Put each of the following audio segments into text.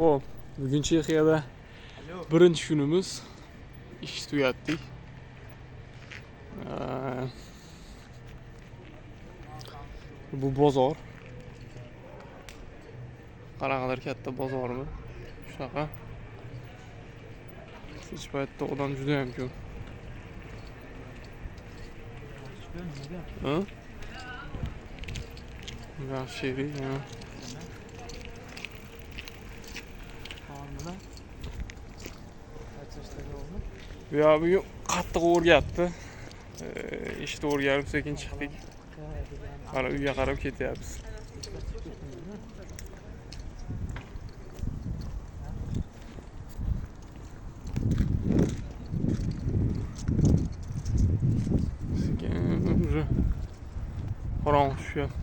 Xo'p, bugun Chexiyada birinchi kunimiz. Ish tugatdik. Bu bozor. Qanaqadir katta bozormi? Shunaqa. Kech paytda odam juda ham ko'p. Ha? Yaxshi, ha. Bu yoq bugun qattiq o'rgatdi. Ishni o'rganib sekin chiqdik. Mana uyga qarab ketyapmiz. Sekin уже qorong'i tushyapti.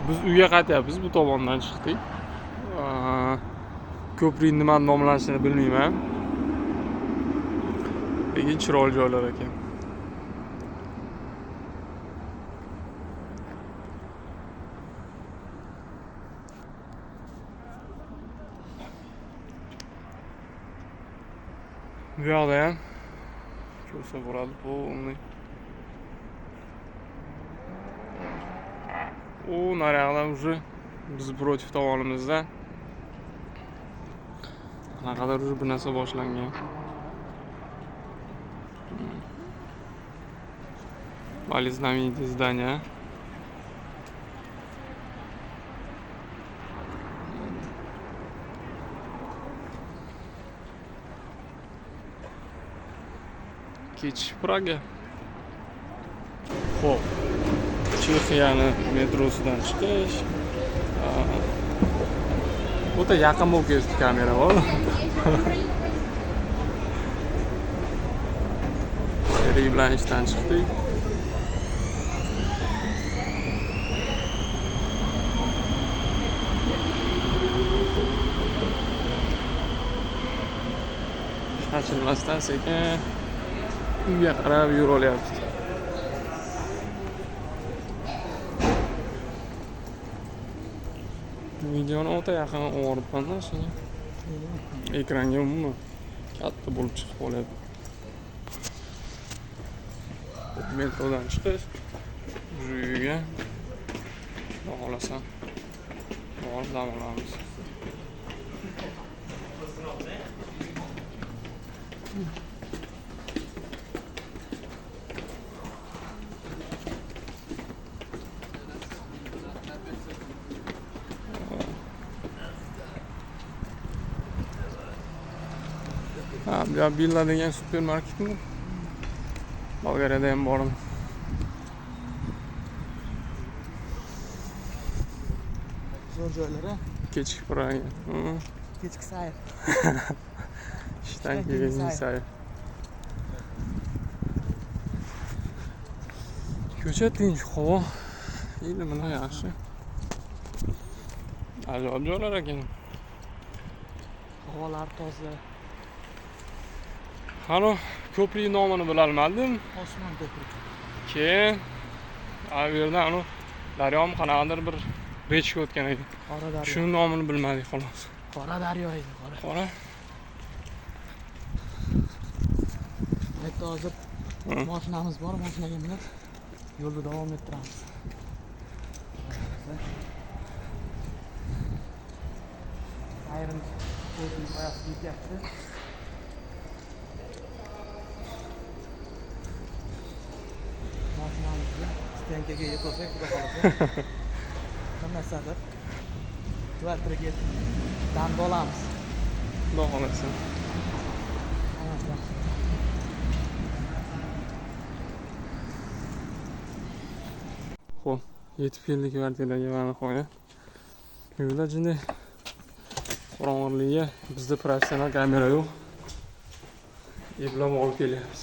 Biz uyga qaytyapmiz, bu tomondan chiqdik. Ko'prik nima nomlanishini bilmayman. Lekin chiroyli joylar ekan. Bu yoqda ham ko'rsa bo'ladi, полный. U naryoqda уже biz против tomonimizda qanaqadir уже bir narsa boshlangan. Bali знаменитое здание. Kech Praga. Xo'p. Chexiyani metrosidan chiqish. O'ta yaqin bo'lib ketdi kamera, bor. Sherik bilan ishdan chiqdik. Shoshilmasdan sekin uyga qarab yuralyapmiz. Videoni o'ta yaqin o'ribman-da, shuni ekranga umuman katta bo'lib chiqib qolyapti. Metrodan chiqish, uyga xudo xohlasa borib dam olamiz. Ha, bu yoq Billa degan supermarketmi? Bolgariyada ham bor. Zo'r joylar, ha? Kechki Praga. Kechki sayr. Ishdan keyingi sayr. Ko'cha tinch, havo iliq, yaxshi. Ajoyib joylar ekan. Havolar toza. Hali ko'prik nomini bilolmadim. Osmon ko'prik. Keyin bu yerdan anu daryomi qanaqadir bir rechka o'tgan ekan. Qora daryo. Shuni nomini bilmadik xolos. Qora daryo edi, qora. Qora. Bitta hozir mashinamiz bor, mashinaga minib yo'lda davom ettiramiz. Ayrim o'zini oyoq yetyapti. Mashinamizni stenkaga yetolsak, xudo xohlasa. Qanaqadir kvartiraga yetib dam olamiz. Xudo xohlasa. Xo'p, yetib keldik kvartiraga va nihoyat. Yo'lda jinday qorong'iligiga bizda professional kamera yo'q. Eplab olib kelyapmiz.